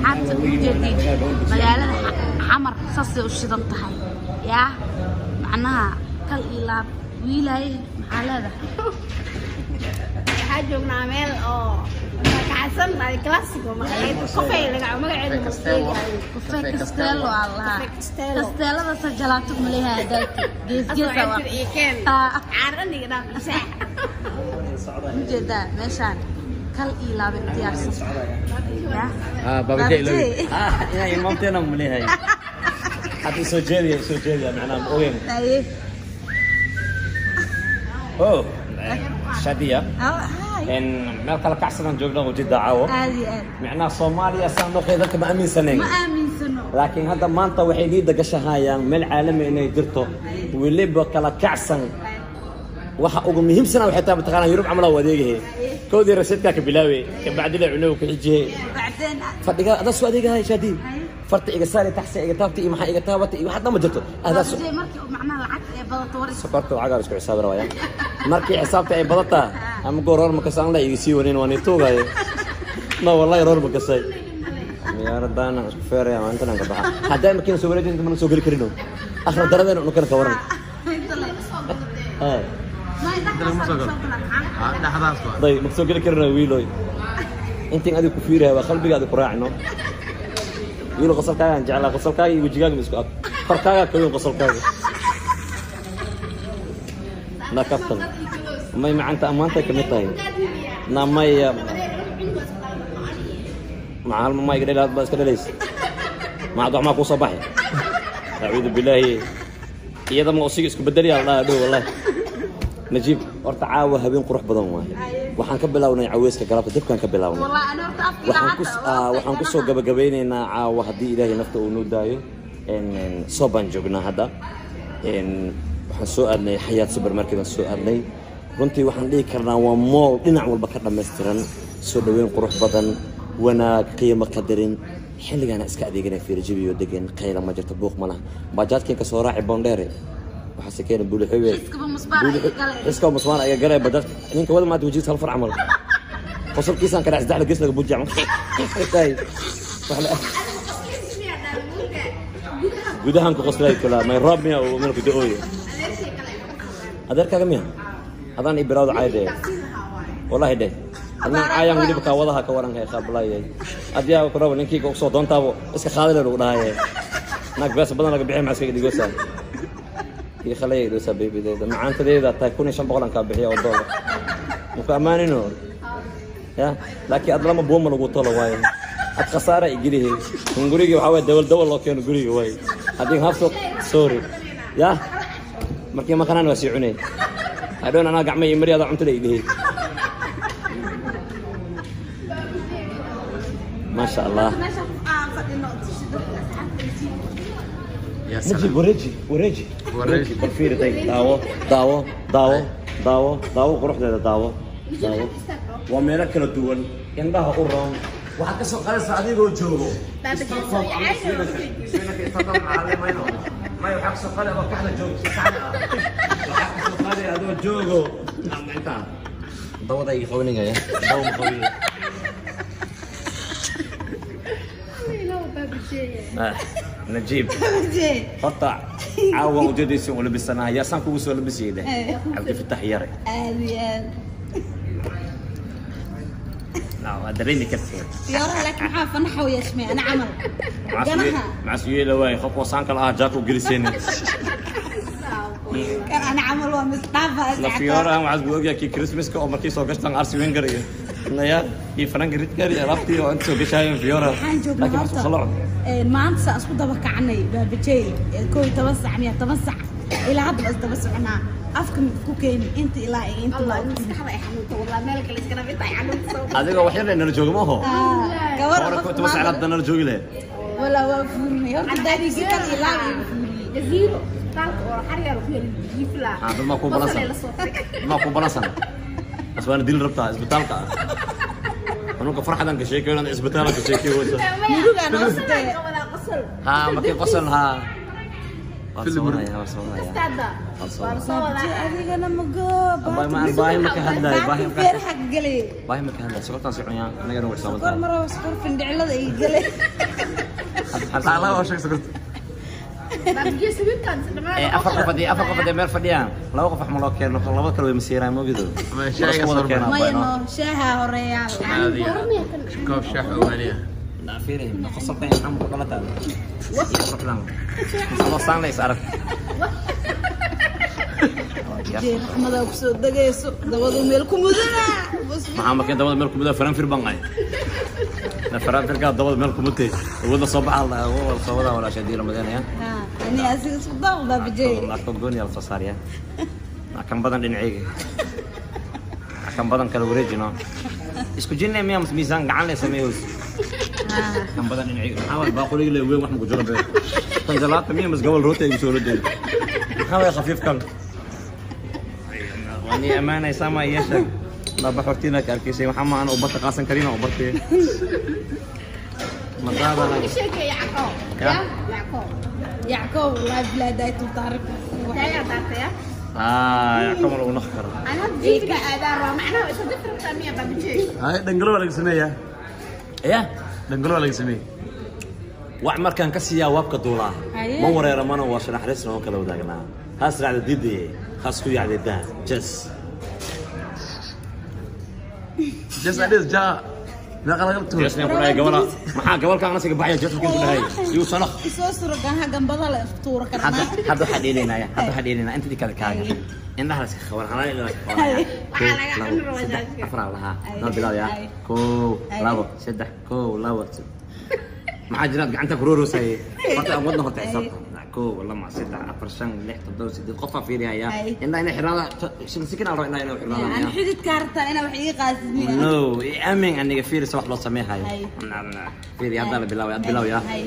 Asxaabta u jeedin magaalada Xamar saasay u shidan tahay. Yaa macnaha kal iyo laab wiilay maxaa leedahay? Waxaa joognaa meel oo kacsan ay classic oo magaceedu coffee laga magaceedu Castello. Cafe Castello aa lahaa. Cafe Castello. Castellada sa jalaato maleeyahay daadka. Gees gees waa. Keen caaraniga dhaaf. Ujeedaa meeshaan kal iyo laab ay u diyaarsan tahay. Yaa Ah, Baba J. J. Ah, inay ilmaamteena maleeyahay. Hadda soo jeediya, soo jeediya, macnaha ma ogeyn. Haye. Oh, Shadiya. Ah, hi. In meel kala kacsanaan joogna oo jidda caawo. Aad iyo aad. Macnaha Soomaaliya saan noqday dadka ma aaminsanayn. Ma aaminsano. Laakiin hadda maanta waxay niida gashahayaan meel caalami inay jirto, weliba kala kacsan. Waxa ugu muhiimsan waxay tahay mataqaanaa Yurub camal oo adeegahay. Koodii rasiidka ka bilaaway, ka bacdi la cuno ku xijiyay. Bacdeen Fadhiga adaa soo adeegahay Shadi. Farta iga saari, taxsi iga taabta iyo maxaa iga taabata iyo wax dhan ma jirto. Adaa soo Baba J markii uu macnaha lacag ee badato war sokorta lacag isku xisaabi rabaya. Markii xisaabta ay badataa ama goor roor ma kasaan la iga sii wanin waan ituugayo. Ma wallahi roor ma kasay. Miyaaradaan isku feeraya maalintan ka baxa. Hadda markiin soo wareejin inta ma soo geli karino. Akhir daradeen uu kana ka waran. Inta le. Eh, Ma inta soo galaan. day ma soo geli karino wiiloy. Intiin adiga ku fiirahay waa qalbiga adiga ku raacno. Wiil qosolkaaga aan jeclaa, qosolkaaga iyo wejigaaga ma isku ag. Korkaaga ka weyn qosolkaaga. Na kaftan. May macanta ammaantay ka mid tahay. Na may maca hal ma iga dhelaad baa iska dhelays. Macad wax maa kuu soo baxay. Acuudu billaahi. Iyada ma usiga isku bedeliyaa la dhahaa dhow wallahi. Najiib, horta caawa habeen qurux badan waaye. Waxaan ka bilownay caweyska galabta, dibkaan ka bilownay. Wallahi ana horta afkii Waxaan ku waxaan ku soo gabagabeynaynaa caawa haddii Ilaahay nafta uu noo daayo. En soo baan joognaa hadda. En waxaan soo aadnay Xayaat Supermarket aan soo aadnay. Runtii waxaan dhihi karnaa waa mall dhinac walba ka dhammaystiran, soo dhaweyn qurux badan, wanaag, qiimo qadarin. Xilligaana iska adeeganaya fiirijibiyo degan, qayla ma jirto, buuq ma laha. Bajaajkeen ka soo raaci Boondheere. Waxaase keena Buulixube. Xiskaba musbaar ay galay. Xiskaba musbaar ay galay bajaaj. Ninka wada maanta wajigiisa hal far camal. Qosolkiisaan ka dhac saddex gees laga buujiya. Gudahan ku qoslay kula may roob miya oo meel ku da'ooyo. Adeerkaaga miya? Adaan i bilowda caayde. Wallahi dheh. Adnaan caayaan weliba kaa wadaha ka waran hay qaablaayay. Adiyaa ku rabo ninkii ku soo doontaabo iska qaadale lagu dhahaye. Naag bees badan laga bixi maxaa iska dhigoosaa. Ii khalay dhigoosaa babydeeda. Macaantadeeda tahay 1500 aan kaa bixiya oo dollar. Muku ammaanino. Ya, laakiin ad lama buuma lagu tolo waaye. Ad khasaara igilihi. In guriga waxaa waaye dawal dawal loo keeno guriga waaye. Haddii hafso sorry. Ya, markii maqanaan waa sii cunay. Hadhown anaa gacmo iyo mari adaa cuntada igilihi. Maasha Allah. Meesha aan fadhino tusi dadka asxaabta. Najib, wareeji, wareeji. Wareeji. Bal fiiri day, daawo, daawo, daawo, daawo, daawo quruxdeeda daawo. Daawo. Waa meelo kala duwan, indhaha u roon. Waxaad ka soo qaadaysaa adigoo joogo Stockholm ama Sweden. Swedenka Stockholm caalamiino. May waxaa ka soo qaaday adoo kaxda joogo, si saxda ah. Waxaa ka soo qaaday adoo joogo. Intaa. Dawada ii qabanaya. Dawo ma qabiyo. Ah, Najiib. Horta caawa ujeedaysa u labisanahay. Yaa saan kugu soo labisayay dheh. Cabdifatax Yare. Aad iyo aad. La, waa dareemi kartiin. Fiyoraha laakiin maxaa fanaxa u yeeshmay ana camal. Ganaha. Macasuyeela waay qof wasaan kala ah jaako geliseen. Kan ana camal waa misdhaafa. La fiyoorahan waxaad ku ogyahay kii Christmaska oo markii soo gashtaan Arsene Wenger iyo naya iyo Frank Rijkaard iyo alaabtii oo inta soo gashaayeen fiyooraha. Waxaan joognaa Laakiin maxaa soo horta. Maanta saan isku daba kacnay baabajey 11 sac miya 10 sac ilaa hadda baa isdaba soconaa. Afka mid ku keeni inta ilaa iyo inta Allah loo maskaxda ay xanuunto wallahi meel kale iskana mid ay xanuunto. Adiga wax yar nala joogo ma aho. Gabar Hore ku toban sac hadda nala joogi leh. Walaa waa fuurinay horta daadiisi kal ilaa igu fuuriyey. Jaziiro isbitaalka oo xariga ku yaal jiifla. Ah, dad ma ku balansan. Ma ku balansan. Bas waana dil rabtaa isbitaalka. Xanuunka farxadan ka sheekeynaan isbitaalka ka sheekey wata. Murugaan hoostee. Ha, markii qosol ha. Waa soo wadaya, waa soo wadaya. Kastaada. Waa la soo wadaa. Adigana mago. Abay, ma aan baahi ma ka hadlayo, baahi ma ka feeraha galay. Baahi ma ka hadlayo, sokortaan sii cunyaa, anagana way Sokor saaban. maro, sokor findhicilada ii galay. Lacag oo sheeg sokorta. Baabijey sawirkaan dhammaan. Afar qof haddii meel fadhiyaan, laba qof wax ma loo keeno, laba kale way masiiraan moogido. Ma shaahiga Wada soo keenaa. Maya, no shaaha horeeyaa. Caadi. Koob shaah oo waniya. Fiiri, qosolkan maxaa ku dhalataa? Iyo quruxdan. Adoo saan la is arag. Jee raxmada ku soo degayso, dabadu meel ku mudana. Maxaa markii dabada meel ku mudaa faranfir baan qaay. Na faranfirka dabada meel ku mutay. Wada soo baxa la wada soo wada walaasha diila madanaya. Ha, ani asiga isku daw baabijey. Lacagta gooni la soo saariya. Kan badan dhinacayga. Kan badan kala wareejino. Isku jinne miya miisaan gacan la sameeyo. Kan badan dhinacayga. Maxaa waay baaquliga le weyn wax ma ku jiro be. Tan jalaata miya mas gobol rooti ay soo roday. Maxaa waay khafiifkan? Wani amaanaysaa ma iyo sheeg. Laba xortiina ka arkaysay waxaa ma aan u barta qaasan karin oo bartay. Madaada Ka sheekay Yacqoob. Ya. Yacqoob. Yacqoob, wallahi bilaa daaytu taarif. Daayaa daartaya. Ah, yaa kama lagu naqi karo. Ana jiifka aadaan rabaa. Macnaha waa isla difrabtaa miya baabijey? Hay dhangalo waa laga sameeyaa. Ya. Dhangalo waa laga sameeyay. Wax markaan ka siiyaa waabka duulaa. Haye. Ma wareera mana waa shanaxriisna oo kala wadaagnaa. Haas raacda diidee, haas ku yacday daa. Jes. Just adis ja. Meeqa laga tuur. Jesna ku dhahay gabala. Maxaa gabalka anasiga baxaya jes ku dhahay. Yuu sanakh. Isoo suro ganaha gambada la tuura Hadda karnaa. Hadda waxaa dheelaynaa, hadda waxaa dheelaynaa inta kale kaaga. Indhaha la iska qaban, halaa indhaha la iska qaban. Kow, Waxaa laga labo, cuni rabaa saddex, jaajka. afar aan lahaa. Noo bilaab yaa. Ay. Kow, Ay. labo, saddex, kow, labo, saddex. Maxaa jira gacanta ku rooroosayay? Horta aan wadna horta xisaabta. Kow, lama, saddex, afar, shan, lix, toddoba, sideed qofaa fiiriyaya. Ay. Indhaha inay xirnaada, sikin aan rabo indhaha inay xirnaadaan. Ani xididka hartaa inaa wax iiga qaadid miya? No, aamin aniga fiirisa wax loo sameehayo. Ay. Fiiri hadda la bilaabay, had bilaabaya. Ay.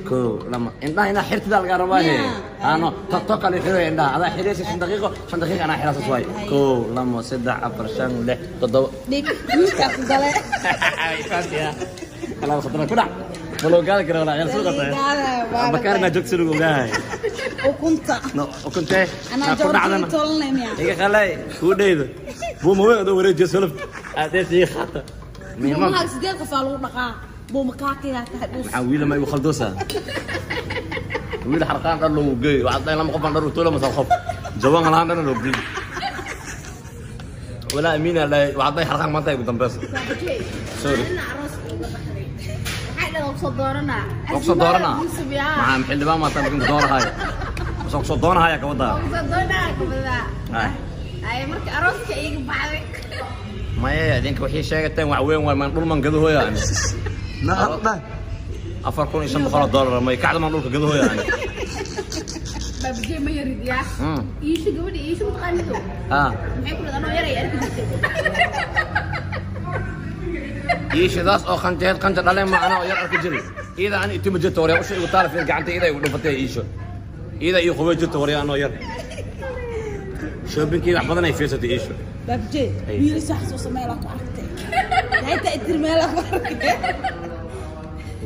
Kow, lama, indhaha inaa xirtida laga rabaa he. Yeah. Ano, toka la xiro indhaha. Adaa xiraysa 5 daqiiqo, 5 daqiiqo anaa xiraasas waay. Ay. Kow, lama, saddex, afar, shan, lix, toddoba. Dhig wiilkaa ku gale. Alaab khatar ku dhac. Ma loo gaadi karo walaa, ciyaar suuqa tahay. Bakaarna joogsi lagu ogahay. Ukunta. No, ukuntee. Anaa ku dhacdana. joortii tolanay miya? Iga qalay, kuu dheydo. Buuma weyn adoo wareejiyo solaf. Adees iga qaata. Miimam. Buumaha sideed qof aa lagu dhaqaa. Buuma kaakiyaa tahay dhus. Maxaa wiila ma igu khaldoosaa? Wiil xarqaan dhar loogu geeyo. Waxaad dhahay lama qof baan dhar u toola masal qof. Jawaan lahaan dhar loo geeyo. Walaa amiina dhahay, waxaad dhahay xarqaan maanta igu dambeyso. Baabijey. Sorry. Anina aroos uga baxday. Waxay dhahay waa kusoo dooranaa. Waa kusoo dooranaa? Yusuf yaa. Maxaa xildhibaan maanta markin doonahayo? Masoo kusoo doonahaya ka wadaa. Waa kusoo dooranaa ka wadaa. Ay. Ay marka arooska iiga baxday. Maya, idinka waxay sheegateen wax weyn waay, maan dhul man gadahooya ani. Na hadda. $4,500 may kacda maan dhulka gadahooya ani. Baabijey ma yarid yaa. Iisho gabadha iisho mataqaanido. Ah. Maxay ku dhahdaa anoo yaray arki jirtay. Iishadaas oo qanjeed qanja dhaleen ma anaa oo yar arki jiray. Iyada ani ituma jirto waryaa usha igu taala fiir gacanta iyada igu dhufatay iisho. Iyada ii qubay jirto waryaa anoo yar. Shoppingkii wax badan ay fiirsatay iisho. Baabijey, Ay. wiil sax soo sameeyaa ku aragtay. Xitaa itir meelaa ku aragtay.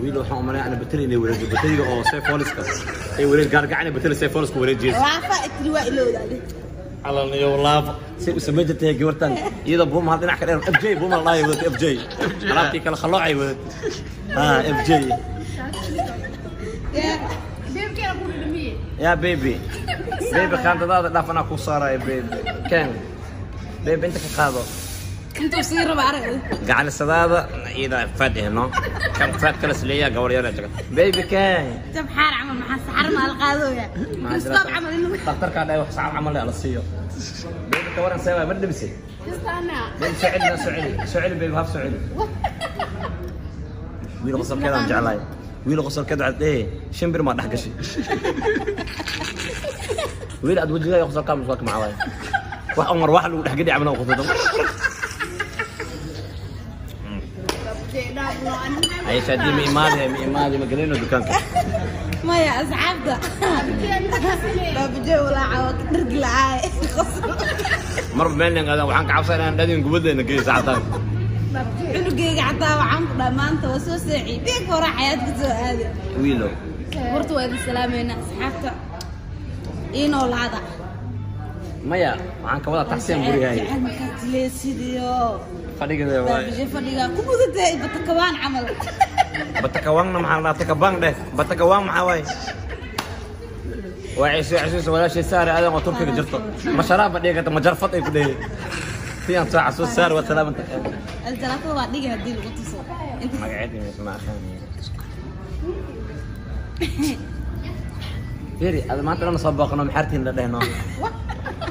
Wiil waxaan u maleynayaa ana bateri inay wareejiyo bateriga oo seefoliska ay wareej gaargacan bateri seefoliska wareejiyeysa. Laafa itiri waa ilowdaade. Calal iyo laaf say u samayn jirtay gabartan iyada buuma hal dhinac ka dheer FJ buuma la dhahay wadatay FJ alaabtii kala khaloocay wadatay ah FJ. Yaa. Beebkeena ku dhadhamiye. Yaa baby, baby, qaandadaada dhaaf anaa kuu saaraya baby ken baby inta ka qaado. Intuu sii raba arag. Gacalisadaada iyada faad eh no kan faad kala sleeya gabar yar jaga baby ken. Jabxaar camal maxaa saxar ma la qaadooya? Kristof camal inuu dhakhtarkaa dhahay wax sacar camal la siiyo baby ka waran seebaa ma dhibisay. Kistaana. Baby soo celi, soo celi, soo celi baby haf soo celi. Wiil qosolkeedaan jeclahay, wiil qosolkeed waxaad dhehe shimbir maa dhex gashay wiil aad wejigaaga qosolkaa musuqaaka maxaa waaye wax umar wax lagu dhex geli camal oo qosolka. Baabijey dhaaf no ani maxay Ay shaadi ma imaadi, ma imaadi, ma gelino dukaanka. Maya asxaabta. Baabijey ani maxaa sameeyay? Baabijey walaaca waa ka dhargi la'aay. Qosol. Marba meel nin qaadan waxaan ka cabsanaa inaan dhadin gubadleena geeyo saacadaan. Baabijey. Cunugayga xataa waxaan ku dhahay maanta waa soo seexiyey. Beeg hore xayaad ka soo aaday. Wiilo. Horta waa idin salaameynaa asxaabta. Ii noolaada. Maya, waxaan ka wadaa taxi aan gurigahay. Jecel markaad dileesidiyo. Fadhiga waay. Baabije fadhiga ku mudatay batakawaan camal. Batakawangna maxaa la dhahaa? Takabang dheh. Batakawang maxaa waaye? Waa ciise cisuus walaashay saare aadan oo Turkiga jirto. Ma sharaab ba dhigi karta, ma jarfad ay ku dhehi. Tiyan soo casuus saare waa salaamanta. Aljalaatada waa dhigi haddii lagu tuso. Magaceedi ma aqaan. Fiiri, ada maanta dhan soo booqano maxaartiin la dhehno.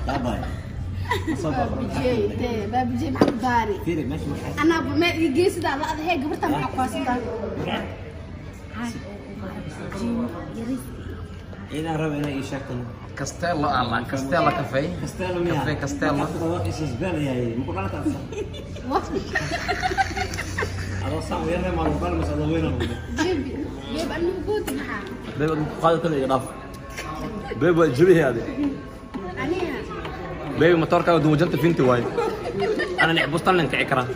Daabay. Soo booqano. Baabijey dee, baabijey maxaa ku daari? Fiiri, meesha maxaa? Anaa meel ii geesidaa la adahee, gabarta maxaa ku haysataa? Ciidan raba inay ii sheegto. Castello alla, Castello Cafe. Castello miyaa? Cafe Castello. Markaad ku dhawaaqayso isbeen yahay. Ma ku dhalataa? Adoo saan u yarnay maa lagu qalmaysa adoo weyn aan ugu. Baby, babe, anigu gooti maxaa? Beeb qaado kale iga dhaaf. Beeb waa jabihi adi. Aniga. Beeb motorkaaga duwajanta finti waaye. Ana lix bustan lan kici karaa.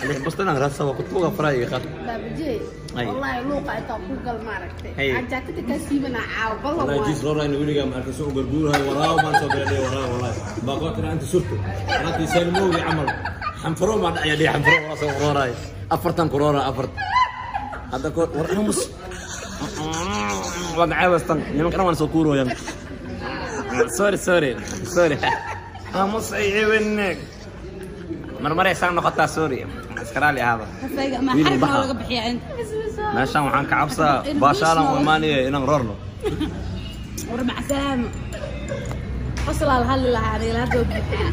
Lix bustan aan raadsada ku tuuga faraha iga qaad. Baabijey. Ay. Wallaahi luuqa intaa ku gal maaragtay. Ay. Aan jaakada kaa siibanaa caawa ballan والله waay. جيس رورا إنه ولي قام أركز سوق برجول هاي وراه ما نسوي بلدي وراه والله باقوت أنا أنت صرته أنا تسلموا عمل حنفرو ما يا دي حنفرو وراه سوق رورا أفرتن كرورا أفرت هذا كور ورا مس وضع عاوزتن لما كانوا نسوي كورو يعني سوري سوري سوري مص عيونك مرمرة سان نقطة سوري اسكرالي هذا. Kafeega ma Wiil xarif baxa. looga bixiyaa inta. meeshaan waxaan ka cabsaa baashaalan u imaanaya inaan roorno. War mac salaama. Qoslaa la hadli lahaa aniga hadda waa buuxaa.